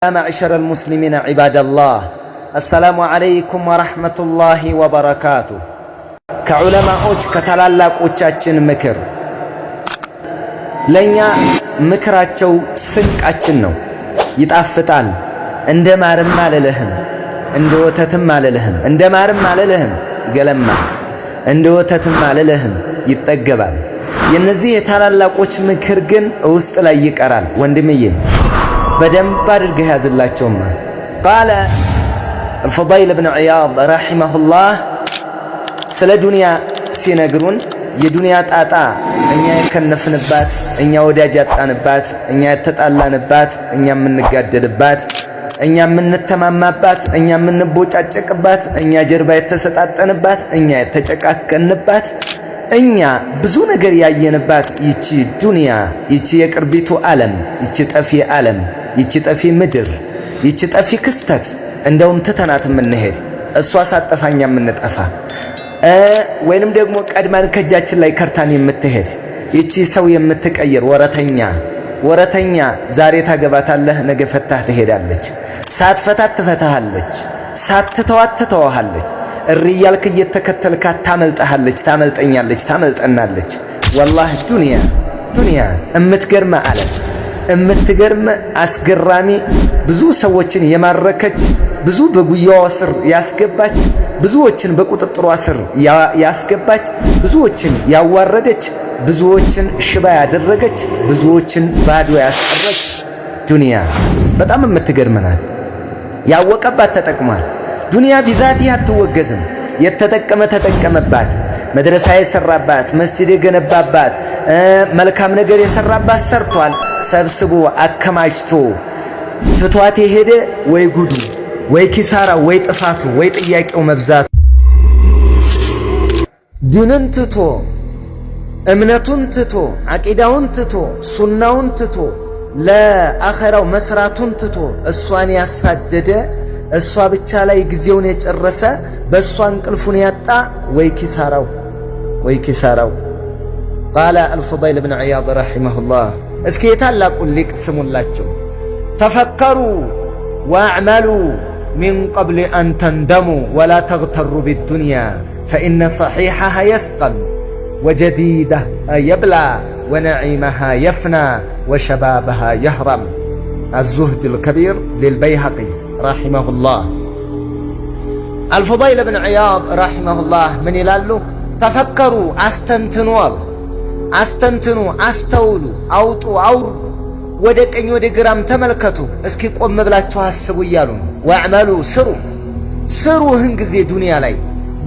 معشر المسلمين عباد الله السلام عليكم ورحمة الله وبركاته። ከዑለማዎች ከታላላቆቻችን ምክር ለእኛ ምክራቸው ስንቃችን ነው። ይጣፍጣል። እንደ ማርም አልልህም፣ እንደ ወተትም አልልህም። እንደ ማርም አልልህም ይገለማል፣ እንደ ወተትም አልልህም ይጠገባል። የነዚህ የታላላቆች ምክር ግን ውስጥ ላይ ይቀራል ወንድምዬ። በደንብ አድርገህ ያዝላቸውማ። قال አልፉዳይል ብን ዒያድ رحمه الله ስለ ዱንያ ሲነግሩን የዱንያ ጣጣ እኛ የከነፍንባት፣ እኛ ወዳጅ ያጣንባት፣ እኛ የተጣላንባት፣ እኛ የምንጋደልባት፣ እኛ የምንተማማባት፣ እኛ የምንቦጫጨቅባት፣ እኛ ጀርባ የተሰጣጠንባት፣ እኛ የተጨቃከንባት፣ እኛ ብዙ ነገር ያየንባት ይቺ ዱንያ፣ ይቺ የቅርቢቱ ዓለም፣ ይቺ ጠፊ ዓለም፣ ይቺ ጠፊ ምድር፣ ይቺ ጠፊ ክስተት እንደውም ትተናት የምንሄድ፣ እሷ ሳጠፋኛ የምንጠፋ ወይንም ደግሞ ቀድማን ከእጃችን ላይ ከርታን የምትሄድ፣ ይቺ ሰው የምትቀይር ወረተኛ ወረተኛ፣ ዛሬ ታገባታለህ፣ ነገ ፈታህ ትሄዳለች። ሳትፈታት ትፈታሃለች፣ ሳትተዋት ትተዋሃለች። እሪ እያልክ እየተከተልካት ታመልጠሃለች፣ ታመልጠኛለች፣ ታመልጠናለች። والله ዱንያ ዱንያ እምትገርመ ዓለም፣ እምትገርም አስገራሚ፣ ብዙ ሰዎችን የማረከች፣ ብዙ በጉያዋ ስር ያስገባች፣ ብዙዎችን በቁጥጥሯ ስር ያስገባች፣ ብዙዎችን ያዋረደች፣ ብዙዎችን ሽባ ያደረገች፣ ብዙዎችን ባዶ ያስቀረች ዱንያ በጣም የምትገርም ናት። ያወቀባት ተጠቅሟል። ዱንያ بذاتها አትወገዝም። የተጠቀመ ተጠቀመባት። መድረሳ የሰራባት፣ መስጂድ የገነባባት፣ መልካም ነገር የሰራባት ሰርቷል። ሰብስቦ አከማችቶ ትቷት የሄደ ወይ ጉዱ፣ ወይ ኪሳራ፣ ወይ ጥፋቱ፣ ወይ ጥያቄው መብዛቱ። ዲንን ትቶ፣ እምነቱን ትቶ፣ አቂዳውን ትቶ፣ ሱናውን ትቶ፣ ለአኸራው መስራቱን ትቶ እሷን ያሳደደ፣ እሷ ብቻ ላይ ጊዜውን የጨረሰ፣ በእሷ እንቅልፉን ያጣ ወይ ኪሳራው፣ ወይ ኪሳራው። قال አልፉዳይል ብን ዒያድ رحمه الله። እስኪ የታላቁን ሊቅ ስሙላቸው። تفكروا واعملوا من قبل أن تندموا ولا تغتروا بالدنيا فإن صحيحها يسقم وجديدها يبلى ونعيمها يفنى وشبابها يهرم። الزهد الكبير للبيهقي رحمه الله። አልፉዳይል ብን ዒያድ رحمه الله ምን ይላሉ? تفكروا አስተንትኑ አሉ። አስተንትኑ፣ አስተውሉ፣ አውጡ፣ አውርዱ፣ ወደ ቀኝ ወደ ግራም ተመልከቱ፣ እስኪ ቆም ብላችሁ አስቡ እያሉ ነው። واعملوا ስሩ፣ ስሩ ህን ጊዜ ዱንያ ላይ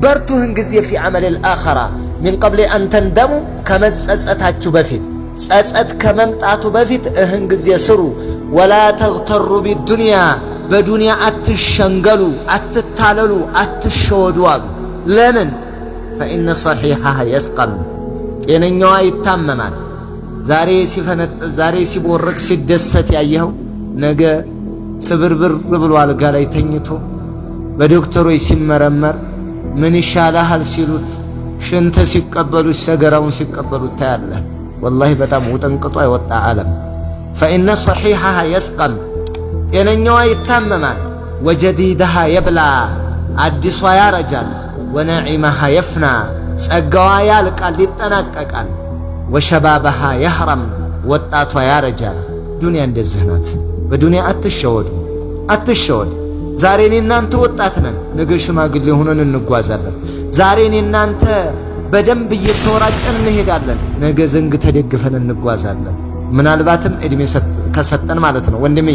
በርቱ፣ ህን ጊዜ في عمل الآخرة من قبل أن تندموا ከመጸጸታችሁ በፊት፣ ጸጸት ከመምጣቱ በፊት እህን ጊዜ ስሩ። ولا تغتروا بالدنيا በዱንያ አትሸንገሉ፣ አትታለሉ፣ አትሸወዱ አሉ። ለምን? فإن صحيحها يسقم ጤነኛዋ ይታመማል። ዛሬ ሲፈነጥ፣ ዛሬ ሲቦርቅ ሲደሰት ያየኸው ነገ ስብርብር ብሎ አልጋ ላይ ተኝቶ በዶክተሮች ሲመረመር፣ ምን ይሻልሃል ሲሉት ሽንት ሲቀበሉት፣ ሰገራውን ሲቀበሉት ታያለህ። والله በጣም ውጥንቅጧ የወጣ ዓለም። فإن صحيحها يسقم ጤነኛዋ ይታመማል። وجديدها يبلى አዲሷ ያረጃል። ونعيمها يفنى ጸጋዋ ያልቃል፣ ይጠናቀቃል። وشبابها يهرم ወጣቷ ያረጃል። ዱንያ እንደዚህ ናት። በዱንያ አትሸወዱ፣ አትሸወድ። ዛሬ እኔ እናንተ ወጣት ነን፣ ነገ ሽማግሌ ሆነን እንጓዛለን። ዛሬ እኔ እናንተ በደንብ እየተወራጨን እንሄዳለን፣ ነገ ዘንግ ተደግፈን እንጓዛለን። ምናልባትም እድሜ ከሰጠን ማለት ነው ወንድሜ።